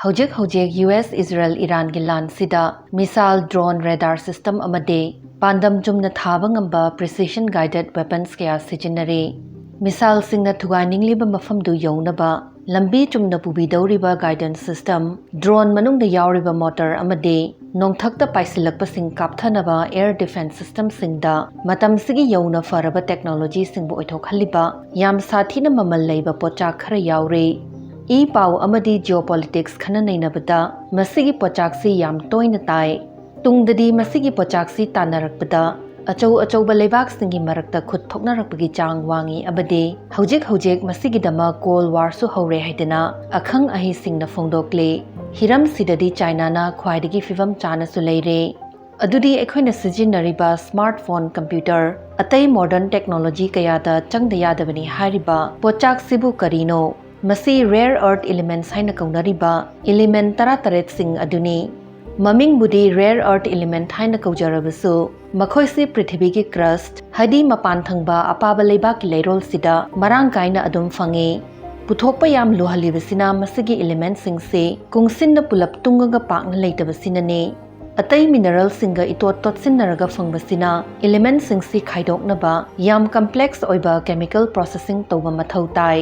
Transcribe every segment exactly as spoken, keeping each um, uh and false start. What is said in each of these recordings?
ꯍꯧꯖꯤꯛ ꯍꯧꯖꯤꯛ U S Israel ꯏꯔꯥꯟꯒꯤ ꯂꯥꯟꯁꯤꯗ missile, drone, radar system ꯑꯃꯗꯤ ꯄꯥꯟꯗꯝ ꯆꯨꯝꯅ ꯊꯥꯕ ꯉꯝꯕ precision guided weapons ꯀꯌꯥ ꯁꯤꯖꯤꯟꯅꯔꯤ꯫ Missileꯁꯤꯡꯅ ꯊꯨꯒꯥꯏꯅꯤꯡꯂꯤꯕ ꯃꯐꯝꯗꯨ ꯌꯧꯅꯕ ꯂꯝꯕꯤ ꯆꯨꯝꯅ ꯄꯨꯕꯤꯗꯧꯔꯤꯕ guidance system, drone ꯃꯅꯨꯡꯗ ꯌꯥꯎꯔꯤꯕ motor ꯑꯃꯗꯤ ꯅꯣꯡꯊꯛꯇ ꯄꯥꯏꯁꯤꯜꯂꯛꯄꯁꯤꯡ ꯀꯥꯞꯊꯅꯕ air defence systemꯁꯤꯡꯗ ꯃꯇꯝꯁꯤꯒꯤ ꯌꯧꯅ ꯐꯔꯕ technologyꯁꯤꯡꯕꯨ ꯑꯣꯏꯊꯣꯛꯍꯜꯂꯤꯕ ꯌꯥꯝ ꯁꯥꯊꯤꯅ ꯃꯃꯜ ꯂꯩꯕ ꯄꯣꯠꯆꯥꯛ ꯈꯔ ꯌꯥꯎꯔꯤ꯫ ꯏ ꯄꯥꯎ ꯑꯃꯗꯤ geopolitics ꯈꯟꯅ ꯅꯩꯅꯕꯗ ꯃꯁꯤꯒꯤ ꯄꯣꯠꯆꯥꯛꯁꯤ ꯌꯥꯝ ꯇꯣꯏꯅ ꯇꯥꯏ꯫ ꯇꯨꯡꯗꯗꯤ ꯃꯁꯤꯒꯤ ꯄꯣꯠꯆꯥꯛꯁꯤ ꯇꯥꯟꯅꯔꯛꯄꯗ ꯑꯆꯧ ꯑꯆꯧꯕ ꯂꯩꯕꯥꯛꯁꯤꯡꯒꯤ ꯃꯔꯛꯇ ꯈꯨꯠ ꯊꯣꯛꯅꯔꯛꯄꯒꯤ ꯆꯥꯡ ꯋꯥꯡꯏ ꯑꯃꯗꯤ ꯍꯧꯖꯤꯛ ꯍꯧꯖꯤꯛ ꯃꯁꯤꯒꯤꯗꯃꯛ Cold Warꯁꯨ ꯍꯧꯔꯦ ꯍꯥꯏꯗꯅ ꯑꯈꯪ ꯑꯍꯩꯁꯤꯡꯅ ꯐꯣꯡꯗꯣꯛꯂꯤ꯫ ꯍꯤꯔꯝꯁꯤꯗꯗꯤ ꯆꯥꯏꯅꯥꯅ ꯈ꯭ꯋꯥꯏꯗꯒꯤ ꯐꯤꯕꯝ ꯆꯥꯅꯁꯨ ꯂꯩꯔꯦ꯫ ꯑꯗꯨꯗꯤ ꯑꯩꯈꯣꯏꯅ ꯁꯤꯖꯤꯟꯅꯔꯤꯕ smartphone, computer, ꯑꯇꯩ modern technology ꯀꯌꯥꯗ ꯆꯪꯗ ꯌꯥꯗꯕꯅꯤ ꯍꯥꯏꯔꯤꯕ ꯄꯣꯠꯆꯥꯛꯁꯤꯕꯨ ꯀꯔꯤꯅꯣ? ꯃꯁꯤ rare earth elements ꯍꯥꯏꯅ ꯀꯧꯅꯔꯤꯕ element ꯇꯔꯥꯇꯔꯦꯠꯁꯤꯡ ꯑꯗꯨꯅꯤ꯫ ꯃꯃꯤꯡꯕꯨꯗꯤ rare earth element ꯍꯥꯏꯅ ꯀꯧꯖꯔꯕꯁꯨ, ꯃꯈꯣꯏꯁꯤ ꯄ꯭ꯔꯤꯊꯤꯕꯤꯒꯤ crust, ꯍꯥꯏꯗꯤ ꯃꯄꯥꯟ ꯊꯪꯕ ꯑꯄꯥꯕ ꯂꯩꯕꯥꯛꯀꯤ ꯂꯩꯔꯣꯜꯁꯤꯗ ꯃꯔꯥꯡ ꯀꯥꯏꯅ ꯑꯗꯨꯝ ꯐꯪꯉꯤ꯫ ꯄꯨꯊꯣꯛꯄ ꯌꯥꯝ ꯂꯨꯍꯜꯂꯤꯕꯁꯤꯅ ꯃꯁꯤꯒꯤ elementꯁꯤꯡꯁꯤ ꯀꯨꯡꯁꯤꯟꯅ ꯄꯨꯂꯞ ꯇꯨꯡꯉꯒ ꯄꯥꯛꯅ ꯂꯩꯇꯕꯁꯤꯅꯅꯤ꯫ ꯑꯇꯩ mineralꯁꯤꯡꯒ ꯏꯇꯣꯠ ꯇꯣꯠꯁꯤꯟꯅꯔꯒ ꯐꯪꯕꯁꯤꯅ elementꯁꯤꯡꯁꯤ ꯈꯥꯏꯗꯣꯛꯅꯕ ꯌꯥꯝ complex ꯑꯣꯏꯕ chemical processing ꯇꯧꯕ ꯃꯊꯧ ꯇꯥꯏ꯫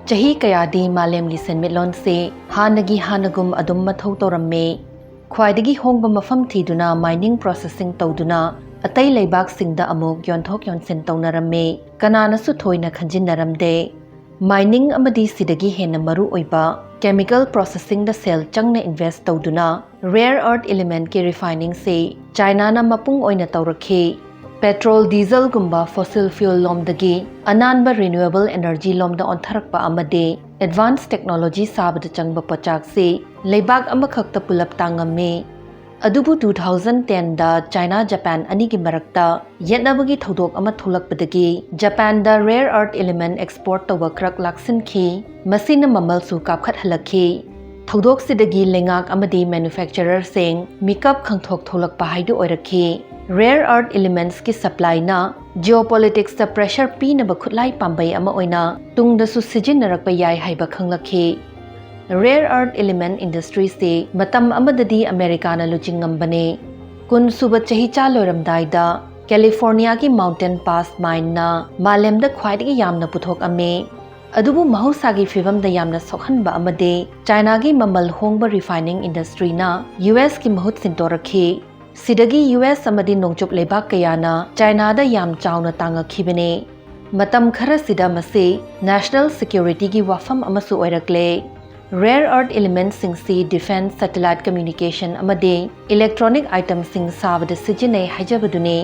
ꯆꯍꯤ ꯀꯌꯥꯗꯤ ꯃꯥꯂꯦꯝꯒꯤ ꯁꯦꯟꯃꯤꯠꯂꯣꯟꯁꯤ ꯍꯥꯟꯅꯒꯤ ꯍꯥꯟꯅꯒꯨꯝ ꯑꯗꯨꯝ ꯃꯊꯧ ꯇꯧꯔꯝꯃꯤ꯫ ꯈ꯭ꯋꯥꯏꯗꯒꯤ ꯍꯣꯡꯕ ꯃꯐꯝ ꯊꯤꯗꯨꯅ mining processing ꯇꯧꯗꯨꯅ ꯑꯇꯩ ꯂꯩꯕꯥꯛꯁꯤꯡꯗ ꯑꯃꯨꯛ ꯌꯣꯟꯊꯣꯛ ꯌꯣꯟꯁꯤꯟ ꯇꯧꯅꯔꯝꯃꯤ꯫ ꯀꯅꯥꯅꯁꯨ ꯊꯣꯏꯅ ꯈꯟꯖꯤꯟꯅꯔꯝꯗꯦ꯫ Mining ꯑꯃꯗꯤ ꯁꯤꯗꯒꯤ ꯍꯦꯟꯅ ꯃꯔꯨ ꯑꯣꯏꯕ chemical processingꯗ ꯁꯦꯜ ꯆꯪꯅ invest ꯇꯧꯗꯨꯅ rare earth elementꯀꯤ refiningꯁꯤ ꯆꯥꯏꯅꯥꯅ ꯃꯄꯨꯡ ꯑꯣꯏꯅ ꯇꯧꯔꯛꯈꯤ꯫ Petrol, dieselꯒꯨꯝꯕ fossil fuel ꯂꯣꯝꯗꯒꯤ ꯑꯅꯥꯟꯕ renewable energy ꯂꯣꯝꯗ ꯑꯣꯟꯊꯔꯛꯄ ꯑꯃꯗꯤ advance technology ꯁꯥꯕꯗ ꯆꯪꯕ ꯄꯣꯠꯆꯥꯛꯁꯤ ꯂꯩꯕꯥꯛ ꯑꯃꯈꯛꯇ ꯄꯨꯂꯞ ꯇꯥꯡꯉꯝꯃꯤ꯫ ꯑꯗꯨꯕꯨ two thousand tenꯗ ꯆꯥꯏꯅꯥ ꯖꯄꯥꯟ ꯑꯅꯤꯒꯤ ꯃꯔꯛꯇ ꯌꯦꯠꯅꯕꯒꯤ ꯊꯧꯗꯣꯛ ꯑꯃ ꯊꯣꯛꯂꯛꯄꯗꯒꯤ ꯖꯄꯥꯟꯗ rare earth element export ꯇꯧꯕ ꯈꯔ ꯂꯥꯛꯁꯤꯟꯈꯤ꯫ ꯃꯁꯤꯅ ꯃꯃꯜꯁꯨ ꯀꯥꯞꯈꯠꯍꯜꯂꯛꯈꯤ꯫ ꯊꯧꯗꯣꯛꯁꯤꯗꯒꯤ ꯂꯩꯉꯥꯛ ꯑꯃꯗꯤ manufacturerꯁꯤꯡ ꯃꯤꯀꯞ ꯈꯪꯊꯣꯛ ꯊꯣꯛꯂꯛꯄ ꯍꯥꯏꯗꯨ ꯑꯣꯏꯔꯛꯈꯤ꯫ Rare earth elementsꯀꯤ supplyꯅ geopoliticsꯇ pressure ꯄꯤꯅꯕ ꯈꯨꯠꯂꯥꯏ ꯄꯥꯝꯕꯩ ꯑꯃ ꯑꯣꯏꯅ ꯇꯨꯡꯗꯁꯨ ꯁꯤꯖꯤꯟꯅꯔꯛꯄ ꯌꯥꯏ ꯍꯥꯏꯕ ꯈꯪꯂꯛꯈꯤ꯫ Rare earth element industry ꯁꯤ ꯃꯇꯝ ꯑꯃꯗꯗꯤ ꯑꯃꯦꯔꯤꯀꯥꯅ ꯂꯨꯆꯤꯡꯉꯝꯕꯅꯤ꯫ ꯀꯨꯟ ꯁꯨꯕ ꯆꯍꯤꯆꯥ ꯂꯣꯏꯔꯝꯗꯥꯏꯗ ꯀꯦꯂꯤꯐꯣꯔꯅꯤꯌꯥꯒꯤ mountain pass mine ꯅ ꯃꯥꯂꯦꯝꯗ ꯈ꯭ꯋꯥꯏꯗꯒꯤ ꯌꯥꯝꯅ ꯄꯨꯊꯣꯛꯑꯝꯃꯤ꯫ ꯑꯗꯨꯕꯨ ꯃꯍꯧꯁꯥꯒꯤ ꯐꯤꯕꯝꯗ ꯌꯥꯝꯅ ꯁꯣꯛꯍꯟꯕ ꯑꯃꯗꯤ ꯆꯥꯏꯅꯥꯒꯤ ꯃꯃꯜ ꯍꯣꯡꯕ refining industry ꯅ ꯌꯨ ꯑꯦꯁ ꯀꯤ ꯃꯍꯨꯠ ꯁꯤꯟꯗꯣꯔꯛꯈꯤ꯫ ꯁꯤꯗꯒꯤ ꯌꯨ ꯑꯦꯁ ꯑꯃꯗꯤ ꯅꯣꯡꯆꯨꯞ ꯂꯩꯕꯥꯛ ꯀꯌꯥꯅ ꯆꯥꯏꯅꯥꯗ ꯌꯥꯝ ꯆꯥꯎꯅ ꯇꯥꯡꯉꯛꯈꯤꯕꯅꯤ꯫ ꯃꯇꯝ ꯈꯔꯁꯤꯗ ꯃꯁꯤ national security ꯒꯤ ꯋꯥꯐꯝ ꯑꯃꯁꯨ ꯑꯣꯏꯔꯛꯂꯦ꯫ Rare earth element ꯁꯤꯡꯁꯤ defence, satellite communication ꯑꯃꯗꯤ electronic item ꯁꯤꯡ ꯁꯥꯕꯗ ꯁꯤꯖꯤꯟꯅꯩ ꯍꯥꯏꯖꯕꯗꯨꯅꯤ꯫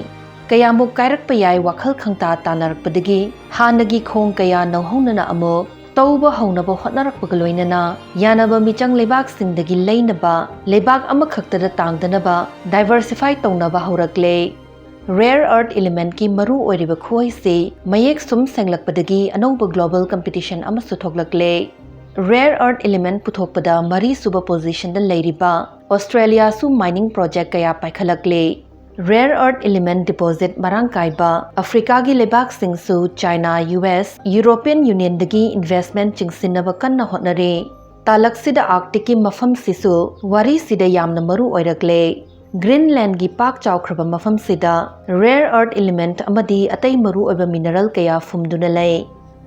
ꯀꯌꯥꯃꯨꯛ ꯀꯥꯏꯔꯛꯄ ꯌꯥꯏ ꯋꯥꯈꯜ ꯈꯪꯇꯥ ꯇꯥꯅꯔꯛꯄꯗꯒꯤ ꯍꯥꯟꯅꯒꯤ ꯈꯣꯡ ꯀꯌꯥ ꯅꯧꯍꯧꯅꯅ ꯑꯃꯨꯛ ꯇꯧꯕ ꯍꯧꯅꯕ ꯍꯣꯠꯅꯔꯛꯄꯒ ꯂꯣꯏꯅꯅ ꯌꯥꯅꯕ ꯃꯤꯆꯪ ꯂꯩꯕꯥꯛꯁꯤꯡꯗꯒꯤ ꯂꯩꯅꯕ, ꯂꯩꯕꯥꯛ ꯑꯃꯈꯛꯇꯗ ꯇꯥꯡꯗꯅꯕ diversify ꯇꯧꯅꯕ ꯍꯧꯔꯛꯂꯦ꯫ Rare earth element ꯀꯤ ꯃꯔꯨ ꯑꯣꯏꯔꯤꯕ ꯈꯨꯍꯩꯁꯤ ꯃꯌꯦꯛ ꯁꯨꯝ ꯁꯦꯡꯂꯛꯄꯗꯒꯤ ꯑꯅꯧꯕ global competition ꯑꯃꯁꯨ ꯊꯣꯛꯂꯛꯂꯦ꯫ Rare earth element ꯄꯨꯊꯣꯛꯄꯗ ꯃꯔꯤꯁꯨꯕ position ꯗ ꯂꯩꯔꯤꯕ ꯑꯣꯁꯇ꯭ꯔꯦꯂꯤꯌꯥꯁꯨ mining project ꯀꯌꯥ ꯄꯥꯏꯈꯠꯂꯛꯂꯦ꯫ Rare earth element deposit ꯃꯔꯥꯡ ꯀꯥꯏꯕ ꯑꯐ꯭ꯔꯤꯀꯥꯒꯤ ꯂꯩꯕꯥꯛꯁꯤꯡꯁꯨ China, U S, European Union ꯗꯒꯤ investment ꯆꯤꯡꯁꯤꯟꯅꯕ ꯀꯟꯅ ꯍꯣꯠꯅꯔꯤ꯫ ꯇꯥꯂꯛꯁꯤꯗ Arctic ꯀꯤ ꯃꯐꯝꯁꯤꯁꯨ ꯋꯥꯔꯤꯁꯤꯗ ꯌꯥꯝꯅ ꯃꯔꯨ ꯑꯣꯏꯔꯛꯂꯦ꯫ Greenland ꯒꯤ ꯄꯥꯛ ꯆꯥꯎꯈ꯭ꯔꯕ ꯃꯐꯝꯁꯤꯗ rare earth element ꯑꯃꯗꯤ ꯑꯇꯩ ꯃꯔꯨ ꯑꯣꯏꯕ mineral ꯀꯌꯥ ꯐꯨꯝꯗꯨꯅ ꯂꯩ꯫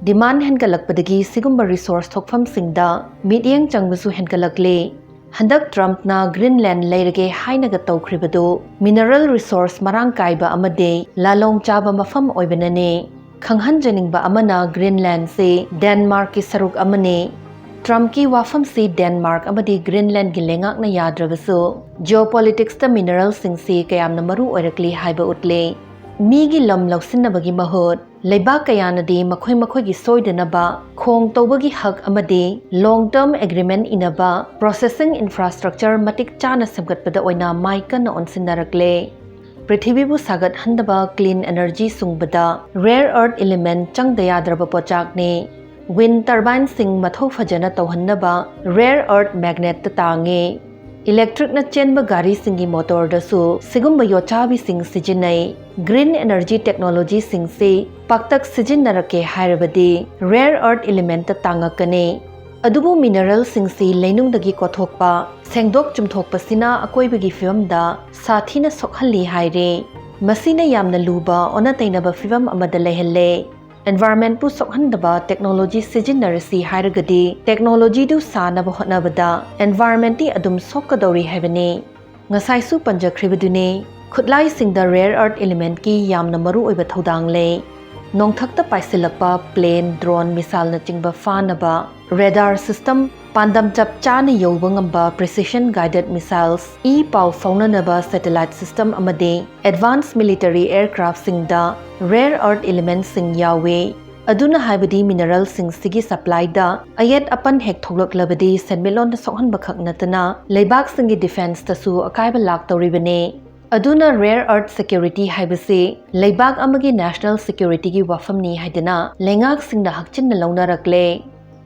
Demand ꯍꯦꯟꯒꯠꯂꯛꯄꯗꯒꯤ ꯁꯤꯒꯨꯝꯕ resource ꯊꯣꯛꯐꯝꯁꯤꯡꯗ ꯃꯤꯠꯌꯦꯡ ꯆꯪꯕꯁꯨ ꯍꯦꯟꯒꯠꯂꯛꯂꯦ꯫ ꯍꯟꯗꯛ ꯇ꯭ꯔꯝꯞꯅ Greenland ꯂꯩꯔꯒꯦ ꯍꯥꯏꯅꯒ ꯇꯧꯈ꯭ꯔꯤꯕꯗꯨ mineral resource ꯃꯔꯥꯡ ꯀꯥꯏꯕ ꯑꯃꯗꯤ ꯂꯥꯂꯣꯡ ꯆꯥꯕ ꯃꯐꯝ ꯑꯣꯏꯕꯅꯅꯤ꯫ ꯈꯪꯍꯟꯖꯅꯤꯡꯕ ꯑꯃꯅ Greenland ꯁꯤ ꯗꯦꯟꯃꯥꯔꯛꯀꯤ ꯁꯔꯨꯛ ꯑꯃꯅꯤ꯫ ꯇ꯭ꯔꯝꯞꯀꯤ ꯋꯥꯐꯝꯁꯤ ꯗꯦꯟꯃꯥꯔꯛ ꯑꯃꯗꯤ Greenland ꯒꯤ ꯂꯩꯉꯥꯛꯅ ꯌꯥꯗ꯭ꯔꯕꯁꯨ, geopolitics ꯇ mineral ꯁꯤꯡꯁꯤ ꯀꯌꯥꯝꯅ ꯃꯔꯨ ꯑꯣꯏꯔꯛꯂꯤ ꯍꯥꯏꯕ ꯎꯠꯂꯤ꯫ ꯃꯤꯒꯤ ꯂꯝ ꯂꯧꯁꯤꯟꯅꯕꯒꯤ ꯃꯍꯨꯠ, ꯂꯩꯕꯥꯛ ꯀꯌꯥꯅꯗꯤ ꯃꯈꯣꯏ ꯃꯈꯣꯏꯒꯤ ꯁꯣꯏꯗꯅꯕ ꯈꯣꯡ ꯇꯧꯕꯒꯤ ꯍꯛ ꯑꯃꯗꯤ long term agreement ꯏꯅꯕ processing infrastructure ꯃꯇꯤꯛ ꯆꯥꯅ ꯁꯦꯝꯒꯠꯄꯗ ꯑꯣꯏꯅ ꯃꯥꯏ ꯀꯟꯅ ꯑꯣꯟꯁꯤꯟꯅꯔꯛꯂꯦ꯫ ꯄ꯭ꯔꯤꯊꯤꯕꯤꯕꯨ ꯁꯥꯒꯠꯍꯟꯗꯕ clean energy ꯁꯨꯡꯕꯗ rare earth element ꯆꯪꯗ ꯌꯥꯗ꯭ꯔꯕ ꯄꯣꯠꯆꯥꯛꯅꯤ꯫ Wind turbine ꯁꯤꯡ ꯃꯊꯧ ꯐꯖꯅ ꯇꯧꯍꯟꯅꯕ rare earth magnet ꯇ ꯇꯥꯡꯉꯤ꯫ Electric ꯅ ꯆꯦꯟꯕ ꯒꯥꯔꯤꯁꯤꯡꯒꯤ motor ꯗꯁꯨ ꯁꯤꯒꯨꯝꯕ ꯌꯣꯠꯆꯥꯕꯤꯁꯤꯡ ꯁꯤꯖꯤꯟꯅꯩ꯫ Green energy technology ꯁꯤꯡꯁꯤ ꯄꯥꯛꯇꯛ ꯁꯤꯖꯤꯟꯅꯔꯛꯀꯦ ꯍꯥꯏꯔꯕꯗꯤ rare earth element ꯇ ꯇꯥꯡꯉꯛꯀꯅꯤ꯫ ꯑꯗꯨꯕꯨ ꯃꯤꯅꯔꯦꯜꯁꯤꯡꯁꯤ ꯂꯩꯅꯨꯡꯗꯒꯤ ꯀꯣꯊꯣꯛꯄ, ꯁꯦꯡꯗꯣꯛ ꯆꯨꯝꯊꯣꯛꯄꯁꯤꯅ ꯑꯀꯣꯏꯕꯒꯤ ꯐꯤꯕꯝꯗ ꯁꯥꯊꯤꯅ ꯁꯣꯛꯍꯜꯂꯤ ꯍꯥꯏꯔꯦ꯫ ꯃꯁꯤꯅ ꯌꯥꯝꯅ ꯂꯨꯕ ꯑꯣꯟꯅ ꯇꯩꯅꯕ ꯐꯤꯕꯝ ꯑꯃꯗ ꯂꯩꯍꯜꯂꯦ꯫ ꯑꯦꯟꯚꯥꯏꯔꯟꯃꯦꯟꯠꯄꯨ ꯁꯣꯛꯍꯟꯗꯕ ꯇꯦꯛꯅꯣꯂꯣꯖꯤ ꯁꯤꯖꯤꯟꯅꯔꯁꯤ ꯍꯥꯏꯔꯒꯗꯤ, ꯇꯦꯛꯅꯣꯂꯣꯖꯤꯗꯨ ꯁꯥꯅꯕ ꯍꯣꯠꯅꯕꯗ ꯑꯦꯟꯚꯥꯏꯔꯟꯃꯦꯟꯠꯇꯤ ꯑꯗꯨꯝ ꯁꯣꯛꯀꯗꯧꯔꯤ ꯍꯥꯏꯕꯅꯤ꯫ ꯉꯁꯥꯏꯁꯨ ꯄꯟꯖꯈ꯭ꯔꯤꯕꯗꯨꯅꯤ, ꯈꯨꯠꯂꯥꯏꯁꯤꯡꯗ ꯔꯦꯌꯔ ꯑꯔꯊ ꯏꯂꯤꯃꯦꯟꯠꯀꯤ ꯌꯥꯝꯅ ꯃꯔꯨꯑꯣꯏꯕ ꯊꯧꯗꯥꯡ ꯂꯩ꯫ ꯅꯣꯡꯊꯛꯇ ꯄꯥꯏꯁꯤꯜꯂꯛꯄ ꯄ꯭ꯂꯦꯟ, ꯗ꯭ꯔꯣꯟ, ꯃꯤꯁꯥꯏꯜꯅꯆꯤꯡꯕ ꯐꯥꯅꯕ ꯔꯦꯗꯥꯔ ꯁꯤꯁꯇꯝ, ꯄꯥꯟꯗꯝ ꯆꯞ ꯆꯥꯅ ꯌꯧꯕ ꯉꯝꯕ ꯄ꯭ꯔꯤꯁꯤꯁꯟ ꯒꯥꯏꯗꯦꯗ ꯃꯤꯁꯥꯏꯜꯁ, ꯏ ꯄꯥꯎ ꯐꯥꯎꯅꯅꯕ ꯁꯦꯇꯦꯂꯥꯏꯠ ꯁꯤꯁꯇꯝ ꯑꯃꯗꯤ ꯑꯦꯗꯚꯥꯟꯁ ꯃꯤꯂꯤꯇꯔꯤ ꯑꯦꯌꯔꯀ꯭ꯔꯥꯐꯁꯤꯡꯗ ꯔꯦꯌꯔ ꯑꯔꯊ ꯏꯂꯤꯃꯦꯟꯠꯁꯤꯡ ꯌꯥꯎꯏ꯫ ꯑꯗꯨꯅ ꯍꯥꯏꯕꯗꯤ ꯃꯤꯅꯔꯦꯜꯁꯤꯡꯁꯤꯒꯤ ꯁꯄ꯭ꯂꯥꯏꯗ ꯑꯌꯦꯠ ꯑꯄꯟ ꯍꯦꯛ ꯊꯣꯛꯂꯛꯂꯕꯗꯤ ꯁꯦꯟꯃꯤꯠꯂꯣꯟꯗ ꯁꯣꯛꯍꯟꯕ ꯈꯛ ꯅꯠꯇꯅ ꯂꯩꯕꯥꯛꯁꯤꯡꯒꯤ ꯗꯤꯐꯦꯟꯁꯇꯁꯨ ꯑꯀꯥꯏꯕ ꯂꯥꯛꯇꯧꯔꯤꯕꯅꯤ꯫ ꯑꯗꯨꯅ ꯔꯦꯌꯔ ꯑꯔꯊ ꯁꯦꯀ꯭ꯌꯨꯔꯤꯇꯤ ꯍꯥꯏꯕꯁꯤ ꯂꯩꯕꯥꯛ ꯑꯃꯒꯤ ꯅꯦꯁꯅꯦꯜ ꯁꯦꯀ꯭ꯌꯨꯔꯤꯇꯤꯒꯤ ꯋꯥꯐꯝꯅꯤ ꯍꯥꯏꯗꯨꯅ ꯂꯩꯉꯥꯛꯁꯤꯡꯅ ꯍꯛꯆꯤꯟꯅ ꯂꯧꯅꯔꯛꯂꯦ꯫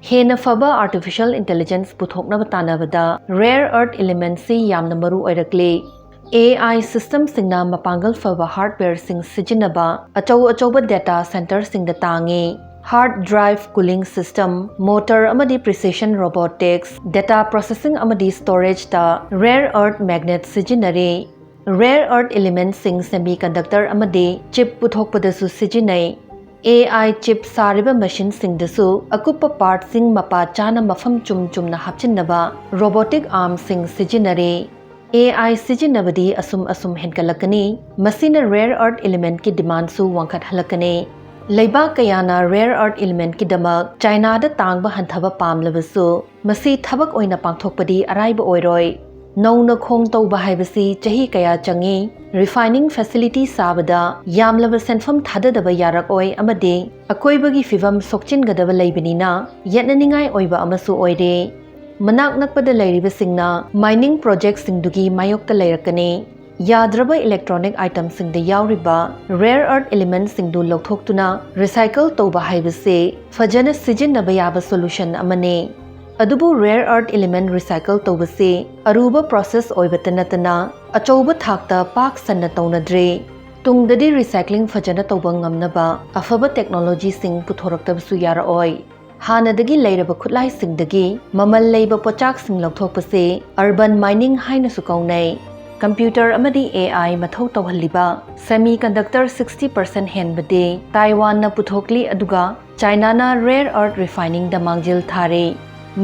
ꯍꯦꯟꯅ ꯐꯕ ꯑꯥꯔꯇꯤꯐꯤꯁꯤꯌꯦꯜ ꯏꯟꯇꯦꯂꯤꯖꯦꯟꯁ ꯄꯨꯊꯣꯛꯅꯕ ꯇꯥꯟꯅꯕꯗ ꯔꯦꯌꯔ ꯑꯔꯊ ꯏꯂꯤꯃꯦꯟꯠꯁꯤ ꯌꯥꯝꯅ ꯃꯔꯨ ꯑꯣꯏꯔꯛꯂꯤ꯫ ꯑꯦ ꯑꯥꯏ ꯁꯤꯁꯇꯝꯁꯤꯡꯅ ꯃꯄꯥꯡꯒꯜ ꯐꯕ ꯍꯥꯔꯗꯋꯦꯌꯔꯁꯤꯡ ꯁꯤꯖꯤꯟꯅꯕ, ꯑꯆꯧ ꯑꯆꯧꯕ ꯗꯦꯇꯥ ꯁꯦꯟꯇꯔꯁꯤꯡꯗ ꯇꯥꯡꯉꯤ꯫ ꯍꯥꯔꯗ ꯗ꯭ꯔꯥꯏꯚ, ꯀꯨꯂꯤꯡ ꯁꯤꯁꯇꯝ, ꯃꯣꯇꯔ ꯑꯃꯗꯤ ꯄ꯭ꯔꯤꯁꯤꯁꯟ ꯔꯣꯕꯣꯇꯤꯛꯁ, ꯗꯦꯇꯥ ꯄ꯭ꯔꯣꯁꯦꯁꯤꯡ ꯑꯃꯗꯤ ꯁ꯭ꯇꯣꯔꯦꯖꯇ ꯔꯦꯌꯔ ꯑꯔꯊ ꯃꯦꯒꯅꯦꯠ ꯁꯤꯖꯤꯟꯅꯔꯤ꯫ ꯔꯦꯌꯔ ꯑꯔꯊ ꯏꯂꯤꯃꯦꯟꯠꯁꯤꯡ ꯁꯦꯃꯤꯀꯟꯗꯛꯇꯔ ꯑꯃꯗꯤ ꯆꯤꯞ ꯄꯨꯊꯣꯛꯄꯗꯁꯨ ꯁꯤꯖꯤꯟꯅꯩ꯫ ꯑꯦ ꯑꯥꯏ ꯆꯤꯞ ꯁꯥꯔꯤꯕ ꯃꯦꯁꯤꯟꯁꯤꯡꯗꯁꯨ ꯑꯀꯨꯞꯄ ꯄꯥꯔꯠꯁꯤꯡ ꯃꯄꯥ ꯆꯥꯅ ꯃꯐꯝ ꯆꯨꯝ ꯆꯨꯝꯅ ꯍꯥꯞꯆꯤꯟꯅꯕ ꯔꯣꯕꯣꯇꯤꯛ ꯑꯥꯔꯝꯁꯤꯡ ꯁꯤꯖꯤꯟꯅꯔꯤ꯫ ꯑꯦ ꯑꯥꯏ ꯁꯤꯖꯤꯟꯅꯕꯗꯤ ꯑꯁꯨꯝ ꯑꯁꯨꯝ ꯍꯦꯟꯒꯠꯂꯛꯀꯅꯤ꯫ ꯃꯁꯤꯅ ꯔꯦꯌꯔ ꯑꯔꯊ ꯏꯂꯤꯃꯦꯟꯠꯀꯤ ꯗꯤꯃꯥꯟꯁꯨ ꯋꯥꯡꯈꯠꯍꯜꯂꯛꯀꯅꯤ꯫ ꯂꯩꯕꯥꯛ ꯀꯌꯥꯅ ꯔꯦꯌꯔ ꯑꯔꯊ ꯏꯂꯤꯃꯦꯟꯠꯀꯤꯗꯃꯛ ꯆꯥꯏꯅꯥꯗ ꯇꯥꯡꯕ ꯍꯟꯊꯕ ꯄꯥꯝꯂꯕꯁꯨ, ꯃꯁꯤ ꯊꯕꯛ ꯑꯣꯏꯅ ꯄꯥꯡꯊꯣꯛꯄꯗꯤ ꯑꯔꯥꯏꯕ ꯑꯣꯏꯔꯣꯏ꯫ ꯅꯧꯅ ꯈꯣꯡ ꯇꯧꯕ ꯍꯥꯏꯕꯁꯤ ꯆꯍꯤ ꯀꯌꯥ ꯆꯪꯏ, ꯔꯤꯐꯥꯏꯅꯤꯡ ꯐꯦꯁꯤꯂꯤꯇꯤ ꯁꯥꯕꯗ ꯌꯥꯝꯂꯕ ꯁꯦꯟꯐꯝ ꯊꯥꯗꯗꯕ ꯌꯥꯔꯛꯑꯣꯏ ꯑꯃꯗꯤ ꯑꯀꯣꯏꯕꯒꯤ ꯐꯤꯕꯝ ꯁꯣꯛꯆꯤꯟꯒꯗꯕ ꯂꯩꯕꯅꯤꯅ ꯌꯦꯠꯅꯅꯤꯡꯉꯥꯏ ꯑꯣꯏꯕ ꯑꯃꯁꯨ ꯑꯣꯏꯔꯦ꯫ ꯃꯅꯥꯛ ꯅꯛꯄꯗ ꯂꯩꯔꯤꯕꯁꯤꯡꯅ ꯃꯥꯏꯅꯤꯡ ꯄ꯭ꯔꯣꯖꯦꯛꯁꯤꯡꯗꯨꯒꯤ ꯃꯥꯌꯣꯛꯇ ꯂꯩꯔꯛꯀꯅꯤ꯫ ꯌꯥꯗ꯭ꯔꯕ ꯏꯂꯦꯛꯇ꯭ꯔꯣꯅꯤꯛ ꯑꯥꯏꯇꯦꯝꯁꯤꯡꯗ ꯌꯥꯎꯔꯤꯕ ꯔꯦꯌꯔ ꯑꯔꯊ ꯏꯂꯤꯃꯦꯟꯠꯁꯤꯡꯗꯨ ꯂꯧꯊꯣꯛꯇꯨꯅ ꯔꯤꯁꯥꯏꯀꯜ ꯇꯧꯕ ꯍꯥꯏꯕꯁꯤ ꯐꯖꯅ ꯁꯤꯖꯤꯟꯅꯕ ꯌꯥꯕ ꯁꯣꯂꯨꯁꯟ ꯑꯃꯅꯤ꯫ ꯑꯗꯨꯕꯨ ꯔꯦꯌꯔ ꯑꯔꯊ ꯏꯂꯤꯃꯦꯟꯠ ꯔꯤꯁꯥꯏꯀꯜ ꯇꯧꯕꯁꯤ ꯑꯔꯨꯕ ꯄ꯭ꯔꯣꯁꯦꯁ ꯑꯣꯏꯕꯇ ꯅꯠꯇꯅ ꯑꯆꯧꯕ ꯊꯥꯛꯇ ꯄꯥꯛ ꯁꯟꯅ ꯇꯧꯅꯗ꯭ꯔꯤ꯫ ꯇꯨꯡꯗꯗꯤ ꯔꯤꯁꯥꯏꯀ꯭ꯂꯤꯡ ꯐꯖꯅ ꯇꯧꯕ ꯉꯝꯅꯕ ꯑꯐꯕ ꯇꯦꯛꯅꯣꯂꯣꯖꯤꯁꯤꯡ ꯄꯨꯊꯣꯔꯛꯇꯕꯁꯨ ꯌꯥꯔꯛꯑꯣꯏ꯫ ꯍꯥꯟꯅꯗꯒꯤ ꯂꯩꯔꯕ ꯈꯨꯠꯂꯥꯏꯁꯤꯡꯗꯒꯤ ꯃꯃꯜ ꯂꯩꯕ ꯄꯣꯠꯆꯥꯛꯁꯤꯡ ꯂꯧꯊꯣꯛꯄꯁꯤ urban mining ꯍꯥꯏꯅꯁꯨ ꯀꯧꯅꯩ꯫ ꯀꯝꯄ꯭ꯌꯨꯇꯔ ꯑꯃꯗꯤ A I ꯃꯊꯧ ꯇꯧꯍꯜꯂꯤꯕ semiconductor sixty percent ꯍꯦꯟꯕꯗꯤ ꯇꯥꯏꯋꯥꯟꯅ ꯄꯨꯊꯣꯛꯂꯤ, ꯑꯗꯨꯒ ꯆꯥꯏꯅꯥꯅ rare earth refiningꯗ ꯃꯥꯡꯖꯤꯜ ꯊꯥꯔꯤ꯫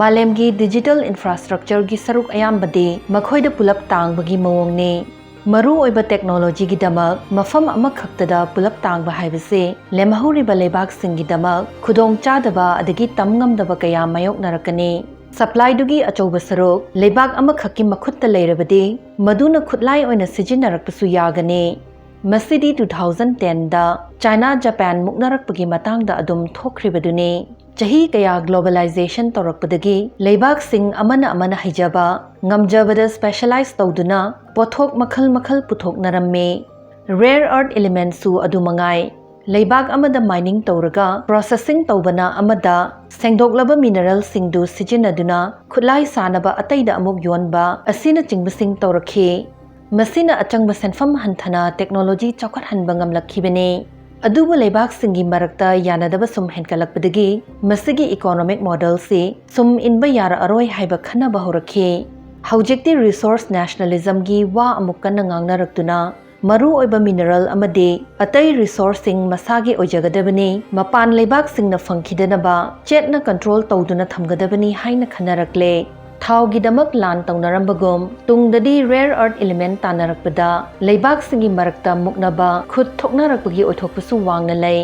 ꯃꯥꯂꯦꯝꯒꯤ digital infrastructureꯒꯤ ꯁꯔꯨꯛ ꯑꯌꯥꯝꯕꯗꯤ ꯃꯈꯣꯏꯗ ꯄꯨꯂꯞ ꯇꯥꯡꯕꯒꯤ ꯃꯑꯣꯡꯅꯤ꯫ ꯃꯔꯨꯑꯣꯏꯕ technologyꯒꯤꯗꯃꯛ ꯃꯐꯝ ꯑꯃꯈꯛꯇꯗ ꯄꯨꯂꯞ ꯇꯥꯡꯕ ꯍꯥꯏꯕꯁꯤ ꯂꯦꯝꯍꯧꯔꯤꯕ ꯂꯩꯕꯥꯛꯁꯤꯡꯒꯤꯗꯃꯛ ꯈꯨꯗꯣꯡꯆꯥꯗꯕ ꯑꯗꯒꯤ ꯇꯝ ꯉꯝꯗꯕ ꯀꯌꯥ ꯃꯥꯌꯣꯛꯅꯔꯛꯀꯅꯤ꯫ Supplyꯗꯨꯒꯤ ꯑꯆꯧꯕ ꯁꯔꯨꯛ ꯂꯩꯕꯥꯛ ꯑꯃꯈꯛꯀꯤ ꯃꯈꯨꯠꯇ ꯂꯩꯔꯕꯗꯤ, ꯃꯗꯨꯅ ꯈꯨꯠꯂꯥꯏ ꯑꯣꯏꯅ ꯁꯤꯖꯤꯟꯅꯔꯛꯄꯁꯨ ꯌꯥꯒꯅꯤ꯫ ꯃꯁꯤꯗꯤ two thousand tenꯗ ꯆꯥꯏꯅꯥ ꯖꯄꯥꯟ ꯃꯨꯛꯅꯔꯛꯄꯒꯤ ꯃꯇꯥꯡꯗ ꯑꯗꯨꯝ ꯊꯣꯛꯈ꯭ꯔꯤꯕꯗꯨꯅꯤ꯫ ꯆꯍꯤ ꯀꯌꯥ globalization ꯇꯧꯔꯛꯄꯗꯒꯤ ꯂꯩꯕꯥꯛꯁꯤꯡ ꯑꯃꯅ ꯑꯃꯅ ꯍꯩꯖꯕ ꯉꯝꯖꯕꯗ specialize ꯇꯧꯗꯨꯅ ꯄꯣꯠꯊꯣꯛ ꯃꯈꯜ ꯃꯈꯜ ꯄꯨꯊꯣꯛꯅꯔꯝꯃꯤ꯫ Rare earth elementꯁꯨ ꯑꯗꯨ ꯃꯉꯥꯏ꯫ ꯂꯩꯕꯥꯛ ꯑꯃꯗ mining ꯇꯧꯔꯒ processing ꯇꯧꯕꯅ ꯑꯃꯗ, ꯁꯦꯡꯗꯣꯛꯂꯕ mineralꯁꯤꯡꯗꯨ ꯁꯤꯖꯤꯟꯅꯗꯨꯅ ꯈꯨꯠꯂꯥꯏ ꯁꯥꯅꯕ ꯑꯇꯩꯗ ꯑꯃꯨꯛ ꯌꯣꯟꯕ ꯑꯁꯤꯅꯆꯤꯡꯕꯁꯤꯡ ꯇꯧꯔꯛꯈꯤ꯫ ꯃꯁꯤꯅ ꯑꯆꯪꯕ ꯁꯦꯟꯐꯝ ꯍꯟꯊꯅ technology ꯆꯥꯎꯈꯠꯍꯟꯕ ꯉꯝꯂꯛꯈꯤꯕꯅꯤ꯫ ꯑꯗꯨꯕꯨ ꯂꯩꯕꯥꯛꯁꯤꯡꯒꯤ ꯃꯔꯛꯇ ꯌꯥꯅꯗꯕ ꯁꯨꯝ ꯍꯦꯟꯒꯠꯂꯛꯄꯗꯒꯤ ꯃꯁꯤꯒꯤ economic modelꯁꯤ ꯁꯨꯝ ꯏꯟꯕ ꯌꯥꯔꯛꯑꯔꯣꯏ ꯍꯥꯏꯕ ꯈꯟꯅꯕ ꯍꯧꯔꯛꯈꯤ꯫ ꯍꯧꯖꯤꯛꯇꯤ resource nationalismꯒꯤ ꯋꯥ ꯑꯃꯨꯛ ꯀꯟꯅ ꯉꯥꯡꯅꯔꯛꯇꯨꯅ, ꯃꯔꯨꯑꯣꯏꯕ mineral ꯑꯃꯗꯤ ꯑꯇꯩ resourceꯁꯤꯡ ꯃꯁꯥꯒꯤ ꯑꯣꯏꯖꯒꯗꯕꯅꯤ, ꯃꯄꯥꯟ ꯂꯩꯕꯥꯛꯁꯤꯡꯅ ꯐꯪꯈꯤꯗꯅꯕ ꯆꯦꯠꯅ control ꯇꯧꯗꯨꯅ ꯊꯝꯒꯗꯕꯅꯤ ꯍꯥꯏꯅ ꯈꯟꯅꯔꯛꯂꯦ꯫ ꯊꯥꯎꯒꯤꯗꯃꯛ ꯂꯥꯟ ꯇꯧꯅꯔꯝꯕꯒꯨꯝ, ꯇꯨꯡꯗꯗꯤ rare earth element ꯇꯥꯟꯅꯔꯛꯄꯗ ꯂꯩꯕꯥꯛꯁꯤꯡꯒꯤ ꯃꯔꯛꯇ ꯃꯨꯛꯅꯕ, ꯈꯨꯠ ꯊꯣꯛꯅꯔꯛꯄꯒꯤ ꯑꯣꯏꯊꯣꯛꯄꯁꯨ ꯋꯥꯡꯅ ꯂꯩ꯫